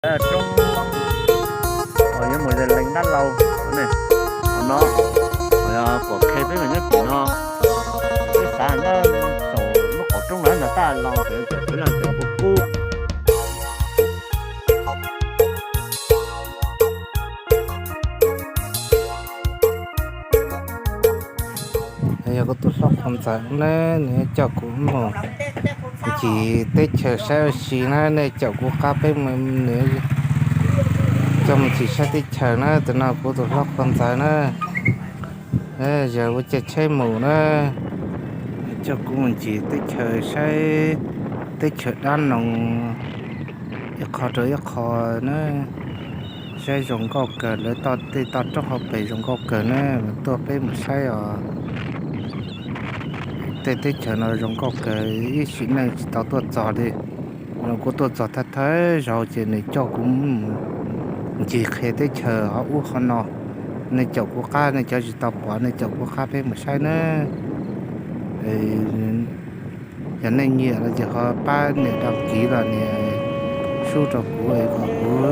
Roob uas yuav mus ze lees dab laug ne, qhov no uas yog pom qhia peb mus nyob tim no, peb xav nyob saum lub qaum roob no ntag, tab los pem pem pem los pem pem kub. Yog kuv tus hlob qhov ntxawm ne, nws coj kuv mus ncig teb chaws saib ua si na, nej caum kuv qab peb mus, nws coj mus ncig saib teb chaws na, tus no kuv tus hlob qhov ntxawm na. Yog ua caij tsheb mus na, coj kuv mus ncig teb chaws saib teb chaws dab noog ib qho rau ib qho na. Saib zoo nkauj kawg, lawv toj tej toj roob hauv pes zoo nkauj kawg na, tuaj peb mus saib os. Tej teb chaws no zoo nkauj kawg, ib sim neej tsis tau tuaj txog li. No kuv tuaj txog thawj thawj zaug ces nws coj kuv mus ncig qhia teb chaws hauv ub hauv no. Nej caum kuv qab, nej cov tsis tau pom nej caum kuv qab peb mus saib na. Yog nej nyiam los ces ho pab nias đăng ký los nias sub rau kuv es kom kuv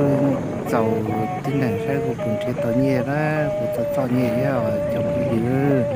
txaus tib neeg saib kuv puas nrhiav tau nyiaj na, kuv txom txom nyem thiab os cov phooj ywg.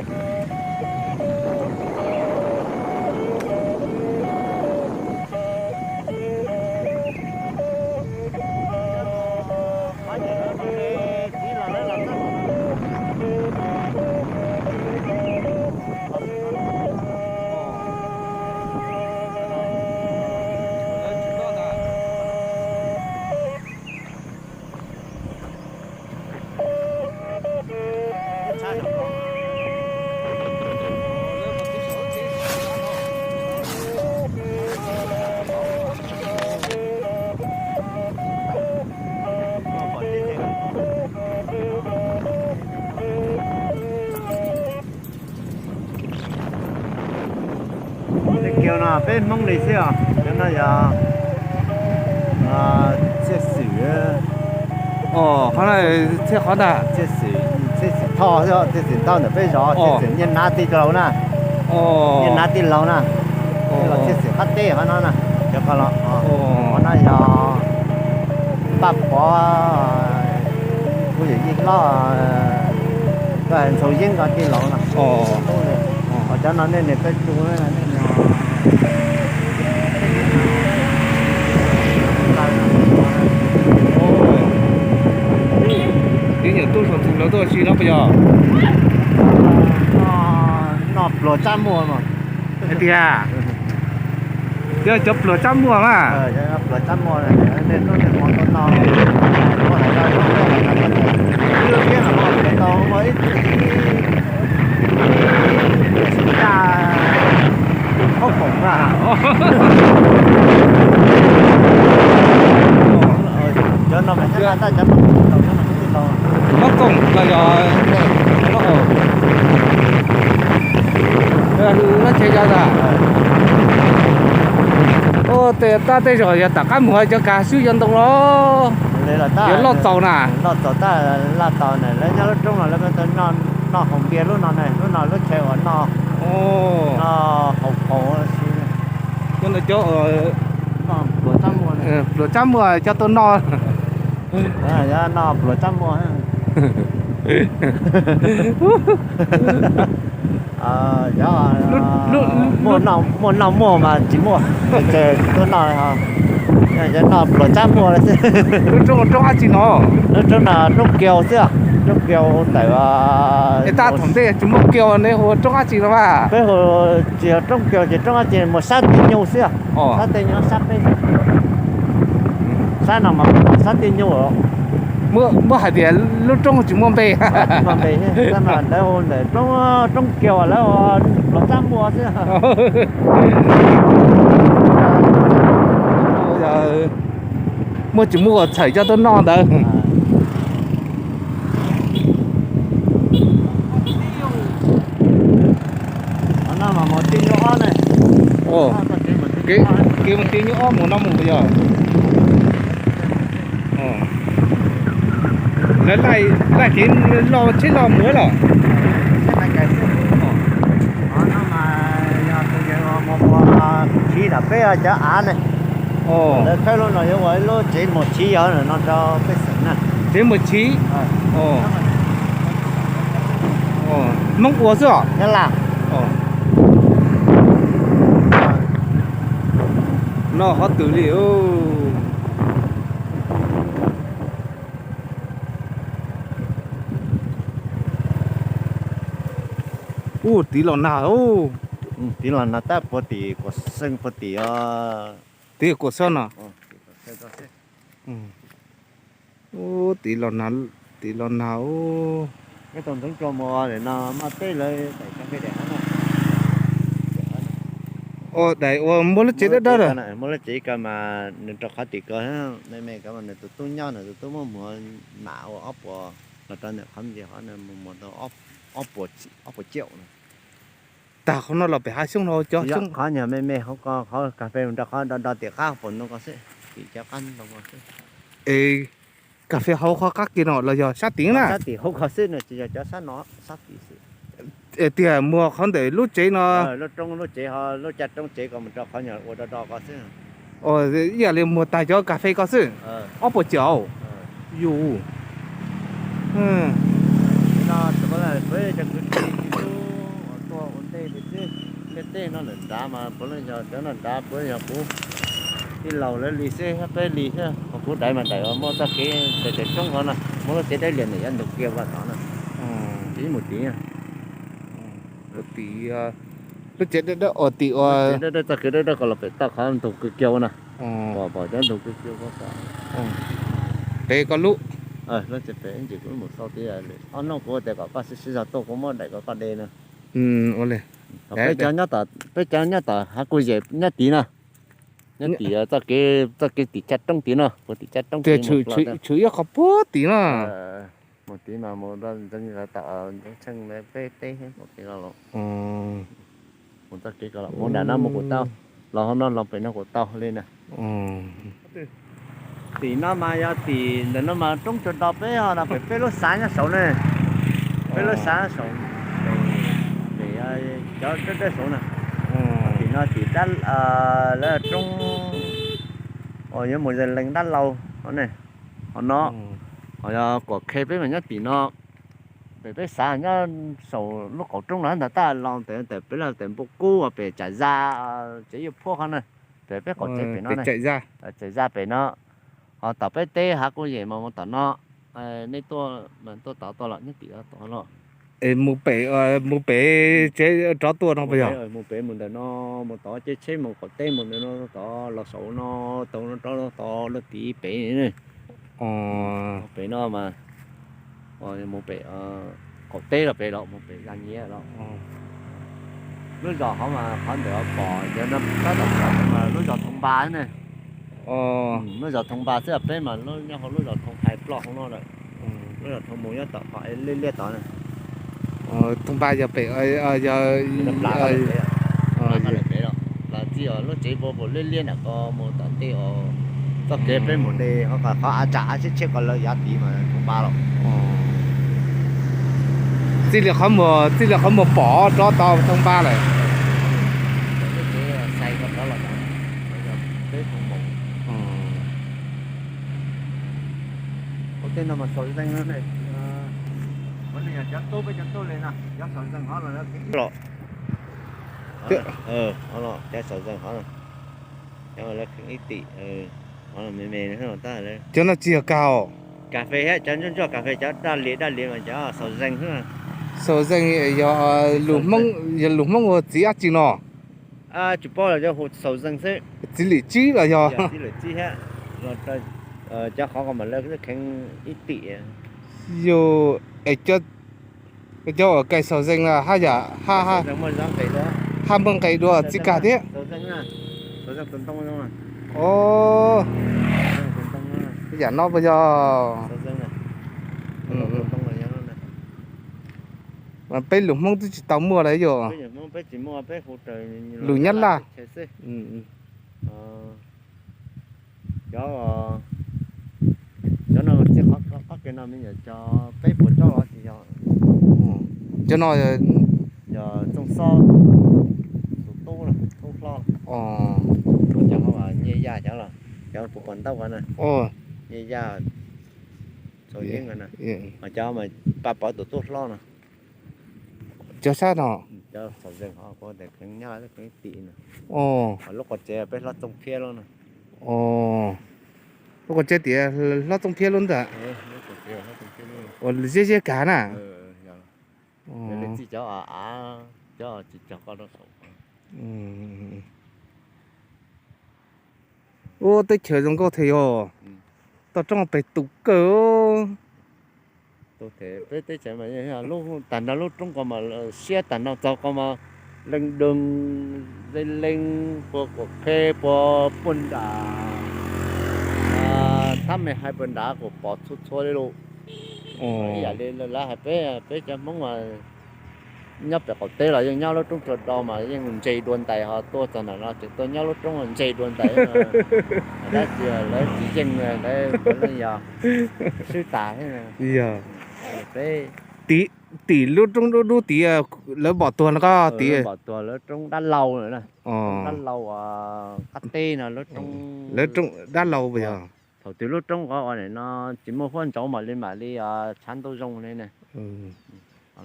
Kiag no peb Hmoob li xwb os, cov no yog Txhiaj Xwm. Qhov no Txhiaj qhov ntag. Txhiaj Xwm Thoj, Txhiaj Xwm Thoj ntawm peb zos, Txhiaj Xwm Nyiaj Nab tij laug na. Nyiaj Nab tij laug na. Los Txhiaj Xwm qab teb qhov no na. Cov ko los, qhov no yog Paj Pov, kuv yawm yij hlob, Ntxhua Yeeb nkawd tij laug no. Ho cov no nej nias peb tsu, twb nyuam tuaj saum ntxhw lawv tuaj ua si no puas yog? Noj pluas tsab muag mas. Hais tias yog cov pluas tsab muag mas. Pluas tsab muag, nej hnub nej hmo tuaj noj, ua lawm tau ib tug ib, ib, ib, ib, ib, ib, ib, khaub poom na. Cov no mas nyob taj cov no, cov no tij laug. Hlob Tooj los yog hlob Hau? Hlob Ncheb yog ntag. Ua tej tab tej zaum yog tom qab mus cov kav xwb cov ntoo los. Yog loj txaus na. Loj txaus tab laj tau na, lawv nyob lub roob no lawv noj haus npias lub no na, lub no lub chaw uas noj, noj haus poom si. Cov no cov pluas tsab muag coj tuaj noj. Noj pluas tsab muag. Muaj noj muaj mas tsis muaj, ces tuaj noj, noj pluas tsab muag xwb. Lub roob, roob dab tsi no? Lub roob no roob Kiau xwb, roob Kiau ntawm. Es tab tom ntej tsis muaj Kiau ne hu roob dab tsi no mas? Peb hu tsis yog roob Kiau ces roob dab tsi, mus sab Tij Nyug xwb, sab Tij Nyug sab peb. Sab no mas sab Tij Nyug. Muab hais tias lub roob tsis muaj npe. Tsis muaj npe, sab no lawv hu ntawm roob, roob Kiau lawv hu pluas tsab muag xwb. Muaj tsis muaj ua txhawm coj tuaj noj ntawd. Kev mus Tij Nyug ob mus no mus yog. Lawv laij kev los tsheb los mus los. Siv lam peb cov av ne. Lawv khawb lub no yuav ua ib lub tsev mus chiv yog no rau pej xeem na. Tsev mus chiv. Hmoob ua xwb os. No qhov twg li. Ub, tiv los nag. Tiv los nag tab puag tim kuam xeeb puag tim. Tiv kuam xeeb no. Ub, tiv los nag, tiv los nag ub. Peb tau ntxeev cua mus no maj teb lawv daim cov fej daim no. Daim uas muaj lub tsev dawb dawb. Muaj lub tsev ko mas nws rau qhov tim ko, me me ko mas nws tus tub nyob, nws tus tub muab muag mam ua ob puas los rau ntawm qhov ntses qhov no mus muag tau ob puas ciaum no. Tag qhov no los pem hav xyoob no cov xyoob. Qhov nyuag me me hauv ko, qhov kas fes mus rau qhov do do tim qab puas ntoo ko xwb, tim cov qab ntoo ko xwb. Es kas fes hauv qhov qab kiag no los yog sab tid na? Sab tim hauv ko xwb no, tsis yog cov sab no, sab tim xwb. Es tiag muag qhov ntawm lub tsev no. Lub roob lub tsev ho lub caj roob tsev ko mus rau qhov nyuag ua do do ko xwb. Ib yam li muag tag cov kas fes ko xwb. Ob puas ciaum. Yus. No peb cov kwv tij tib tub uas tuaj ua ntej li xwb, tej tej no lawm nrad mas puav leej yog cov no nrad puav leej yog kuv tij laug lawv li xwb, peb li xwb, ho kuv daim mas daim uas muaj txoj kev tes tes tshoob ko no, muaj lub tsev dawb lias ntawm yav ntug kiag vaj tod no. Ib mus tid. Lub tsev dawb dawb uas tim uas txoj kev dawb dawb ko los pem toj qhov ntug kiag kiag ua na. Pom pom cov ntug kiag kiag ko. Pem ko lub. Lub tsev pem ntsis kuv mus xauj tib ob hnub kuv tias kom koj sib sib zog tuaj kuv muab daim kom koj de na. Ua li. Peb cov nyob tom hav kuj yem nyob tid na. Nyob tim txoj kev tim caj roob tid no, puag tim caj roob tid. Tshwm ib qho puag tid no. Mus tid mas mus ntxeev tom ntxeev tsheej peb teb pem tid los. Mus txoj kev ko los mus nram no mus kuj tau, los hauv no los pem no kuj tau li na. Tim no mas yog tim ntawm no mas roob tsuas do peb ho no pem peb lub xav nyob saud ne. Peb lub xav saud, pem cov dawb dawb saud na. Tim no tim lawv roob uas yuav mus zes lees dab laug ne, ho no, ho yog kuam khe peb mas nyob tim no. Pem peb xav nyob saum lub qaum roob no ntag, tab los ntawm peb los ntawm npua kub pem tsam za, tsev yuav phuab qhov na. Pem peb qaum tsev pem no, tsam za pem no. Ho tom peb teb hav kuj yem mas mus tom no. Nej tuaj mas tuaj tod tuaj los nyob tim tod los. Mus pem, mus pem tsev rov tuaj no puas yog? Mus pem mus ntawm no, mus tod caij tsheb mus qaum teb mus ntawm no tod los saum no, tau no rov tod lawm tid pem. Pem no mas mus pem qaum teb los pem los mus pem ya nyiav los. Lub zos hov mas qhov ntawd pom yog tab tom mas lub zos Thoo Npa ne. Lub zos Thoo Npa xwb, peb mas nyob hauv lub zos Thoo Hais ploj hauv no lawm. Lub zos Thoo mus nyob tom qhov liab liab tod na. Thoo Npa yog pem, yog pem los txij lub tsev puag puas liab liab nram ko mus tom tej os. Txoj kev peb mus de qhov a tsam a tshiab tshiab ko lawm yav tid mas Thoo Npa los. Txij li qhov muag, txij li qhov muag pom rov tau Thoo Npa lawm. Tej no mas xaus zeeg, cov tub peb cov tub li no, cov xaus zeeg hov los, cov xaus zeeg hov, cov lawv kheev ib tim, me me. Cov no tsis yog kag os. Kas fes thiab, cov ntsuag ntsuag kas fes, cov daj lias daj lias mas cov xaus zeeg xwb. Xaus zeeg yog lus Hmoob, yog lus Hmoob ua txiv dab tsi no? Tsis paub los yog hu xaus zeeg xwb. Txiv lim tsib los yog? Txiv lim tsib thiab, cov qhov ko mas lawv kheev ib tim. Yog, es cov uas kais xaus zeeg haj yam, haj muaj nqe dua txiv kag thiab. Yam no puas yog? Peb lus Hmoob twb tsis tau muaj lawm yog? Lus Nyab Laj. Cov, cov no txij qhov, qhov ke no me nyuam cov peb puas tsob los tsis yog. Cov no yog Txooj Xob tus tub, tub hlob. Cov nyiaj yaj cov los. Cov puas pom ntaub ko na, yaj yaj txaus yeeb ko na, mas cov mas pab pov tus tub hlob no. Cov sab no, cov xaus zeeg ho kuv tias kheev nyob kheev tim no. Lub qhov tsev peb hlob Txooj Phiab lub no. Lub qhov tsev tias hlob Txooj Phiab lub ntag. Uas ze ze kag na. Txij cov av, cov tsis cog koj rau saum. Ua teb chaws zoo nkauj thiab yog, toj roob pem tus kawg. Peb teb chaws mas lub tag nrho lub roob ko mas siab tag nrho txog ko mas leej doog, ze leej pua kuam qhe pua puag nram, thab me hais puag nrad kuj pom txhua txhua li lus. Ib yam li lawv hais peb, peb cov Hmoob mas nyob pem qaum teb los yeej nyob lub roob tsuas do mas yeej ntse dua ntais, ho tuaj txog ntawm no tseem tuaj nyob lub roob ntse dua ntais. Dab tsi lawv tsis yeej, lawv leej yog swb tas thiab. Peb tim lub roob dub dub tid lawv npom tuag no koj tim. Npom tuag lawv roob dab laug, dab laug qab teb no lub roob, lawv roob dab laug puas yog? Thaum twg lub roob ko uas nim no tsis muaj huab ntsauv mam li mam li tshav ntuj zoo li ne.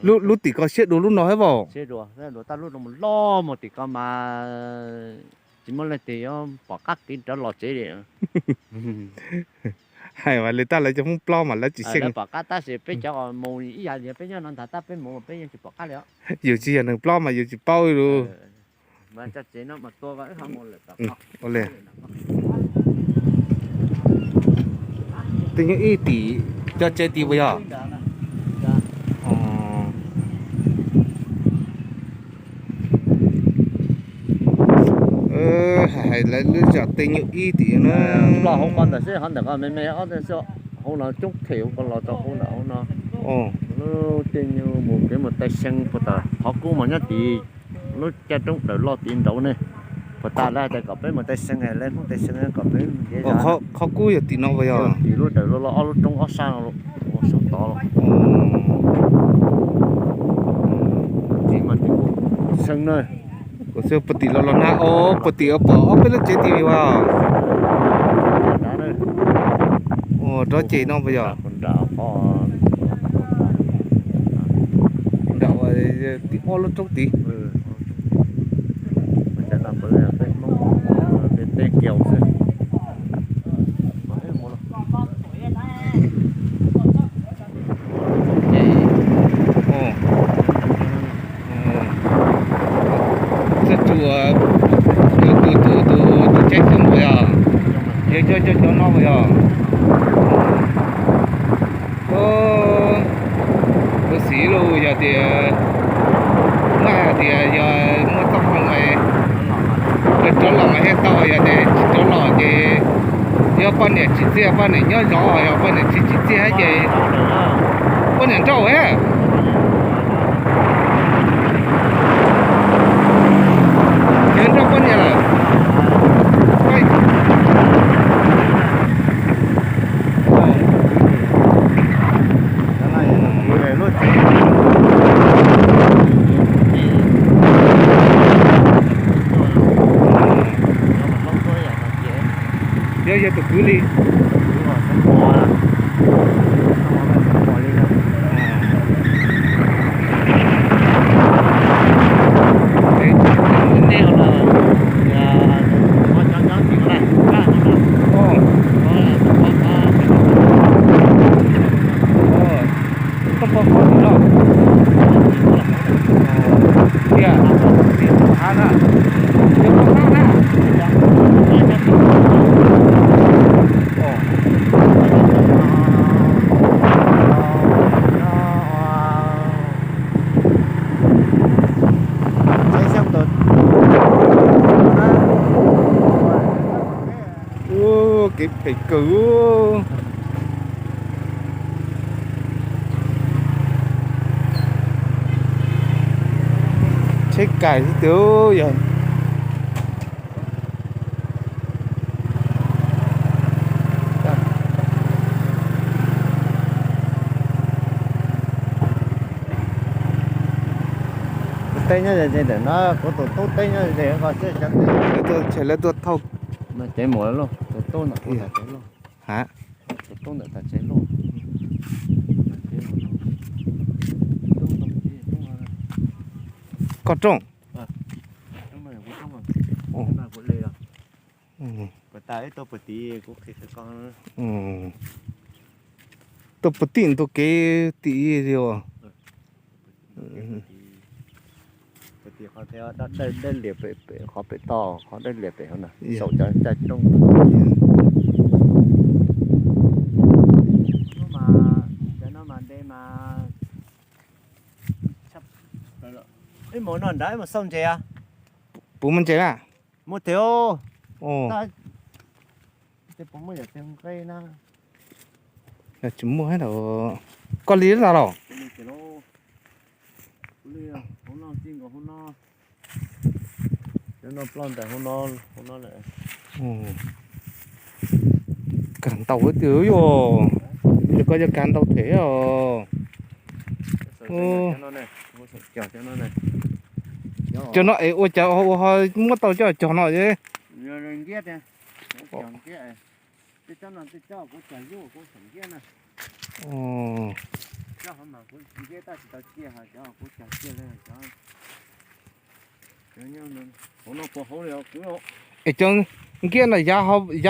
Lub tim ko siab dua lub no thiab vauj? Siab dua, siab dua, tab lub no mus loj mus tim ko mas tsis muaj leej twg yuav pom qab kev rov los tsev li. Hais mas li tab lawv cov Hmoob plob mas lawv tsis xyeej. Lawv pom qab tab sis peb cov mus ib yam li peb nyob no ntag, tab peb mus peb yeej tsis pom qab li. Yus tsis yog neeg plob mas yus tsis paub li. Tej nyuag ib tim, cov tsev tim puas yog? Hais lawv lub zos tej nyuag ib tim na. Los hauv ko ntawm xwb, hauv ntawm ko me me ob teg xwb, hauv no coob them hauv ko los txog hauv ntawm hauv no. Lub tej nyuag mus kev mus Tai Xees puag tom qhov kub mas nyob tim lub caj roob daws loj tim nraud ne. Puag ta lawv hais tias kom peb mus Tai Xees, lawv Hmoob Tai Xees kom peb mus ntiav zos. Qhov kub yog tim no puas yog? Tim lub daws loj loj ob lub roob ob sab no, sab tod los. Tim mas tim Xees na. Kuv xwb puag tim los los na, o, puag tim pom ob peb lub tsev tim li as. Ua rov ces no puas yog? Nram tim ob lub roob tid. Txawj tsuas, tus, tus, tus, tus tsheb xyoob puas yog? Yog cov, cov, cov no puas yog? Tus xiv los yog tias, muab hais tias yog muaj txoj hmoo, rov los mas thiaj tau, yog tias tsis rov los ces yog poj niam tsis txiaj, poj niam nyob zov, yog poj niam tsis, tsis txiaj ces poj niam nrauj thiab. Ces nrauj poj niam lawm. Yog, yog tus kwv li. Koj pom qhov twg los? Tias, hav na, yog pom qab na. Ua kev phem kawg. Tsheb kais xwb tiag yog. Kuv teb nyob ze ntawm no, kuv tus tub teb nyob ze ko xwb. Lawv tuaj thauj, ces mus lawm lauj, tus Tuaj ntawm kuv ntawm tsev loj. Ha? Tuaj ntawm tsev loj. Koj rooj. Tuaj puag tim, tuaj puag tim tim os. Dawb lias pem, qhov pem toj, qhov dawb lias pem hauv na, saum cov caj rooj. Cov no mas nte mas, ib mus no nrad ib mus xauj ntses. Puas muaj ntses na? Muaj tiag. Tsis muaj, koj li los? Cov no ploj ntawm hauv no, hauv no lawm. Kag ntau tiag yom. Koj yog kag ntau thiab os. Cov no es ua cas ua ho muab tau coj cog no? Es cov nkiab no yav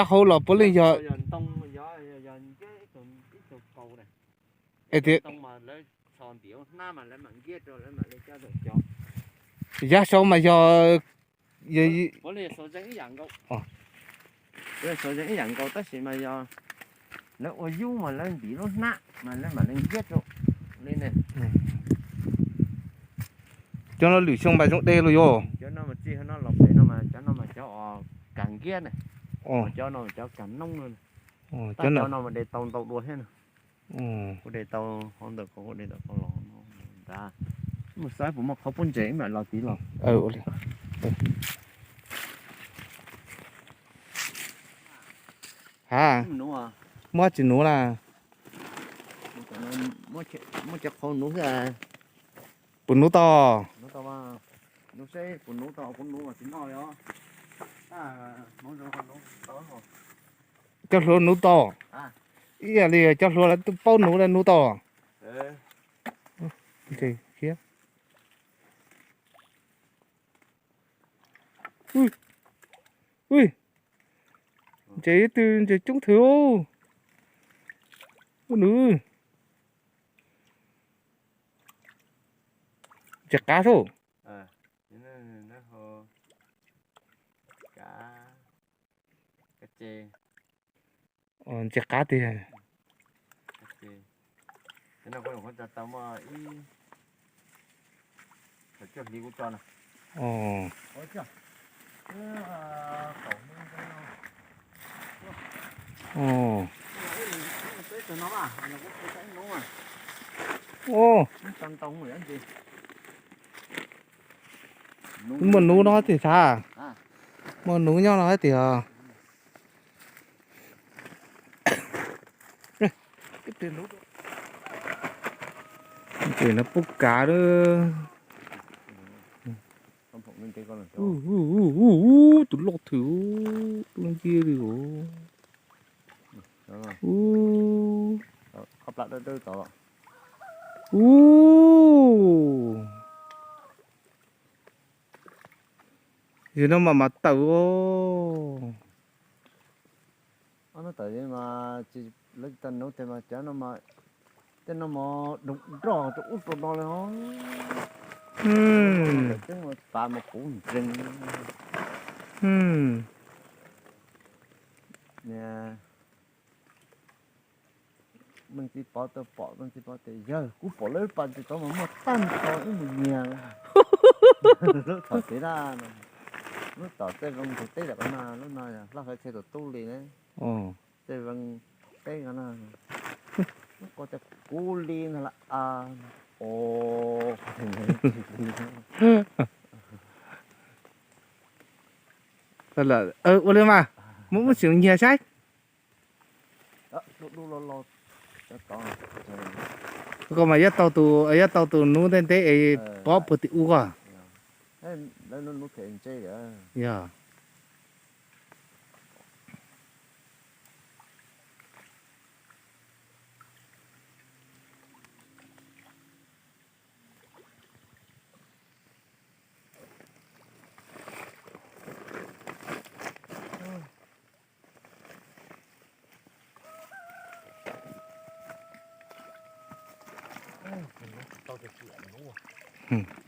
hauv los puav leej yog. Yav saud mas yog, yog ib yam nkaus, tab sis mas yog lawv ua yub mas lawv ntim lub hnab mas lawv mam li nkiab rau li ne. Cov no lwm xyoo mas zoo de los yog. Cov no mas txij hauv no los pem no mas cov no mas cov uas kag nkiab ne. Cov no mas cov kag noob no. Tab cov no mas de tau ntau dua thiab no. Kuv de tau hauv ntawm ko, kuv de tau ko los nrad. Mus saib puas muaj qhov pob ntses mam los tid los. Ha, muab tsis nuv na. Muab cov qhau nuv xwb. Puas nuv tau? Cov hluas nuv tau? Ib yam li cov hluas lawv paub nuv lawv nuv tau. Ntses ib tug ntses coob thwv. Ub nws, ntses qab sub. Ntses qab tiag. Muaj nuv no tiag, muaj nuv nyob no tiag. Ces no pub kav lawm. Tus loj thwm, loj nciab li os. Yog no mas mas tawm os. Ob no tawm mas tsis, lawv tsis tau nuv tes mas cov no mas, tej no mas doog nroj rau ub rau no li os. Coob pas mas puv ntsees. Niag Meej Txiv Pov tuaj pom, Meej Txiv Pov tias, yawg, kuv pom lawv lub pas ntsis tod mas muaj tag nrho wb mus nyiag. Lub tom kev na, lub tom Txawj Veej ntug teb tom qab no, lub no Hlaj Hawj Tshej tus tub li na. Txawj Veej teb no, lub ko tias kuv li no la a. Ua li mas, muab muab tsis nyiag saib. Koj mas yuav tau tus, yuav tau tus nuv ntev ntev es pov puag tim ub koj. Yog.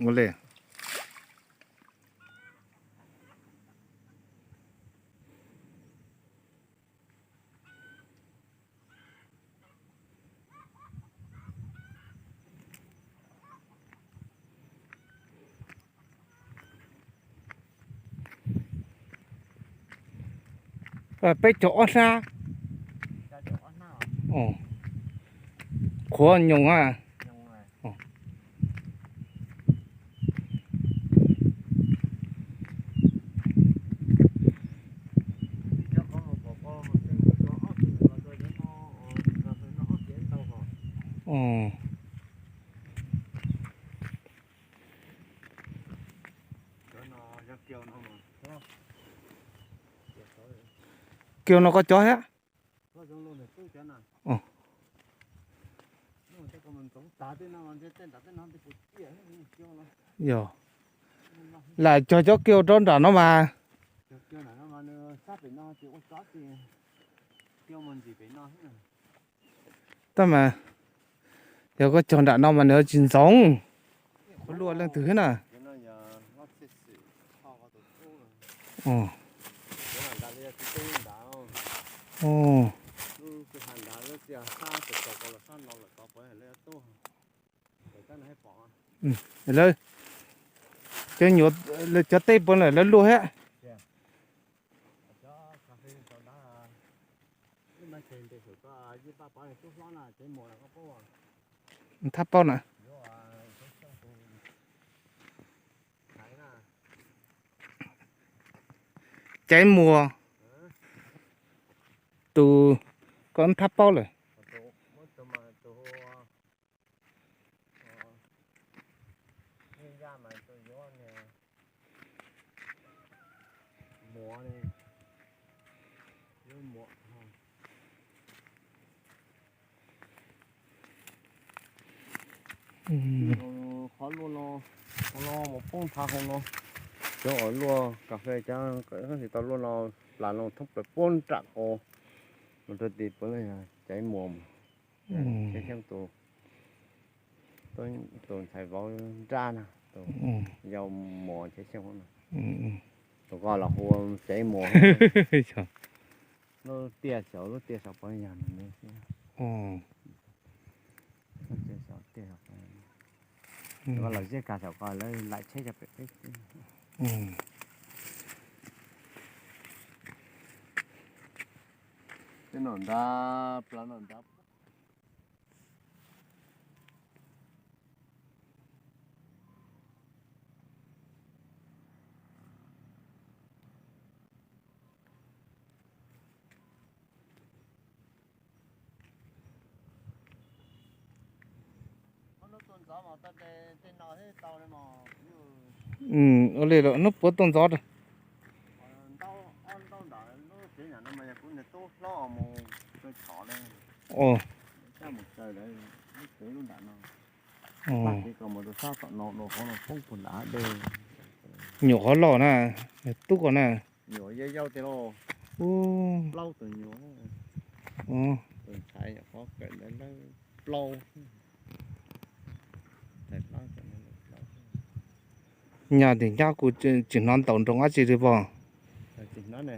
Ua li. Peb caug ob hnab. Qhuav nyoos a. Kiag no koj cov thiab. Yog, lam cog cov kiag rau nram no mas. Tab mas yog koj cog nram no mas nws tsis ntxoov. Qhuav luaj leej twg thiab na. Lawv cov nyuam, cov teb puav lawv luaj thiab. Thab paub na. Caiv muag, tus koj thab paub lawm. Qhov luaj no, hauv no mus poob nthav hauv no, cov uas luaj kas fes cov tsis tau luaj no, plas no thoob plaws puag nram ko mus rau tim puav leej yog caiv muas. Xyoo tus, tus ntxhais vauv nrab na, tus yau muas caiv xyoo no, tus ko los hu caiv muas. Lub tiaj xyaum, lub tiaj saum puav leej yog no xwb. Lub tiaj saum tiaj saum ko, tus ko los zeb kag saum ko lawv laim tsheb cov pem peb. Tej no nrad, plaws no nrad. Ua li lawm hnub puav tuaj ntxov. Nyuam qhuav loj na, tub ko na. Nyaj tim nyab kuv tsis hnov ntaus nroo dab tsi li pog. Tsis hnov ne,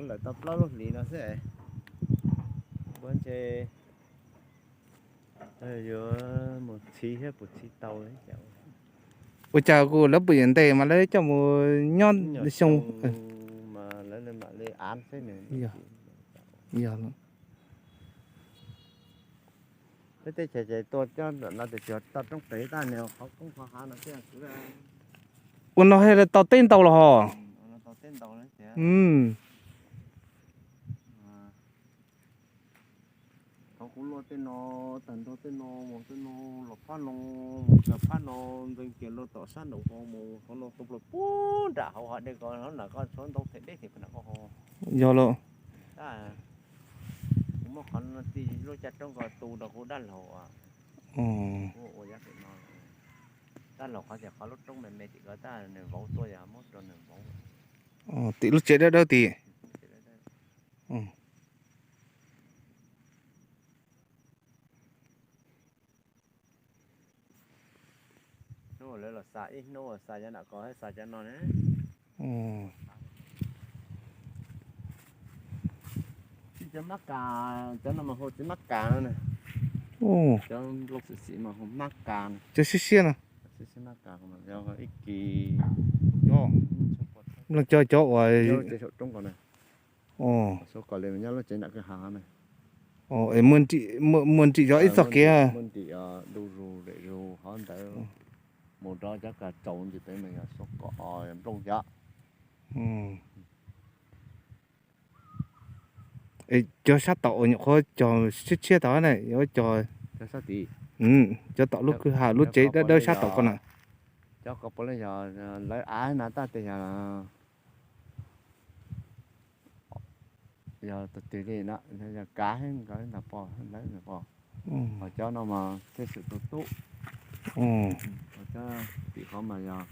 lawm tau plaub lub hlis no xwb. Ua ntshe yuav mus txhiv thiab puas txhiv tau. Ua cas kuv lawv pum yuav ntes mas lawv coj mus nyob xyoo mas lawv mam li av xwb nws. Yog, peb teb chaws ces tua cov no tias tsis tau roob pem tag nws qhov koob qhov hav no xwb. Ua no thiaj li tau teb ntau los hos. Thaum kuv luaj tej no, tag nrho tej no, mus tej no, los phab no, mus txog phab no, ntxeev kiag luag tom sab nraum ko mus, qhov no tua plaws puag nram hauv hav dej ko, hnub no koj tshuav ntau them deb them pem nram ko ho. Yog lawm. Kuv muab qhov no tij lub caj roob ko tu rau kuv dab laug. Kuv ua yav pem no, dab laug qhov tias qhov lub roob me me tim ko tab nws vauv tuaj yog muab rau nws vauv. Tim lub tsev dawb dawb tid. Lawv los xa ib hnub, xa cov nram ko, xa cov no ne. Txiv cov mab kas, cov no mas hu txiv mab kas no ne. Cov nplooj xim xim mas hu mab kas no. Cov siab siab no. Siab siab mab kas, ib kis. Cov, cov uas saum roob ko na. Suav kom li nyob lub tsev nram kwj ha ne. Muaj nrim yog ib txoj kev. Muaj nrim du zus lem zus hov ntawd, mus rau cov kas tsaus ntsis pem mas yog suav kom nplooj yom. Cov sab tom uas nyuam qhuav cog tshiab tshiab tod na, yuav cog cov tom lub kwj ha lub tsev dawb dawb sab tom ko na. Cov ko puav leej yog lawv av na, tab sis yog yog tus twg li na, yog kav heev nkaus ntag pom lawv ntag pom. Ho cov no mas thiaj xwm tu tub. Ho cov tim qhov mas yog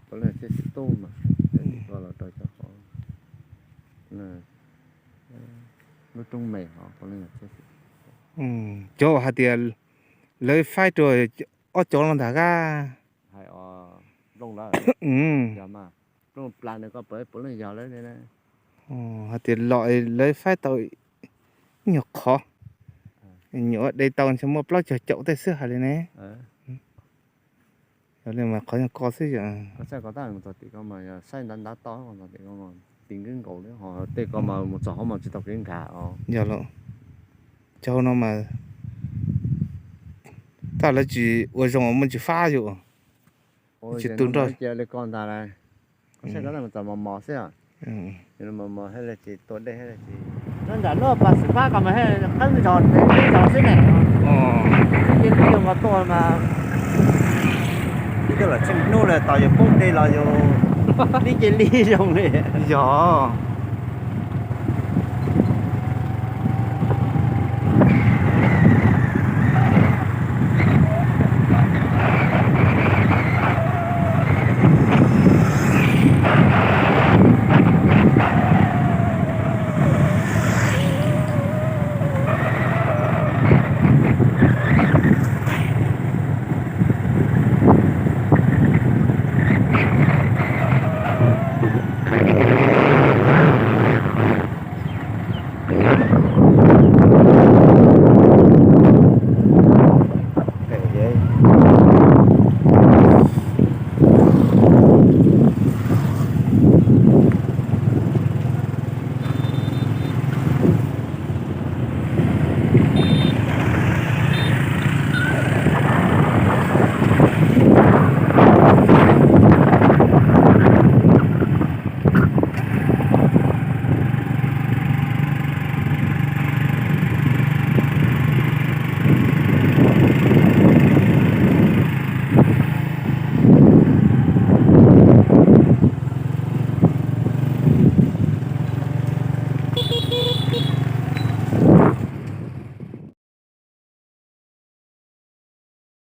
puav leej thiaj xwm tu mas, tim ko los rau cov qhov lub roob me ho puav leej thiaj xwm. Cov uas hais tias lawv faib rau ob cov los ntag a. Hais nplooj lawm, yog mas nplooj plas nws ko puav leej yog lawv li na. Hais tias los lawv faib tau ib nyuag qhov, nyuam de tau ntshe muaj plaub caug caum tej xwb hais li ne. Yog li mas qhov nyuag ko xwb yom. Koj saib ko tab mus txog tim ko mas yog saib ntav ntav toj, tim nkaus nkaus li ho tej ko mas mus txog hauv mas tsis tau kev nkag os. Yog lawm. Cov no mas tab lawv tsis ua zoo muaj tsis fab yus. Tsis tu nrog li ko ntag lauj. Koj saib ko tab mus txog mos mos xwb. Mos mos thiaj li tsis tua dej thiaj li tsis. Nyob nram lub pas xwm fab ko mas thiaj qeeb zog tsev qeeb zog xwb ne. Ib ce li zoo nkaus tuaj mas ib tug los tsheej hnub lawm tos yus poob dej los yus ib ce li zoo li. Yog.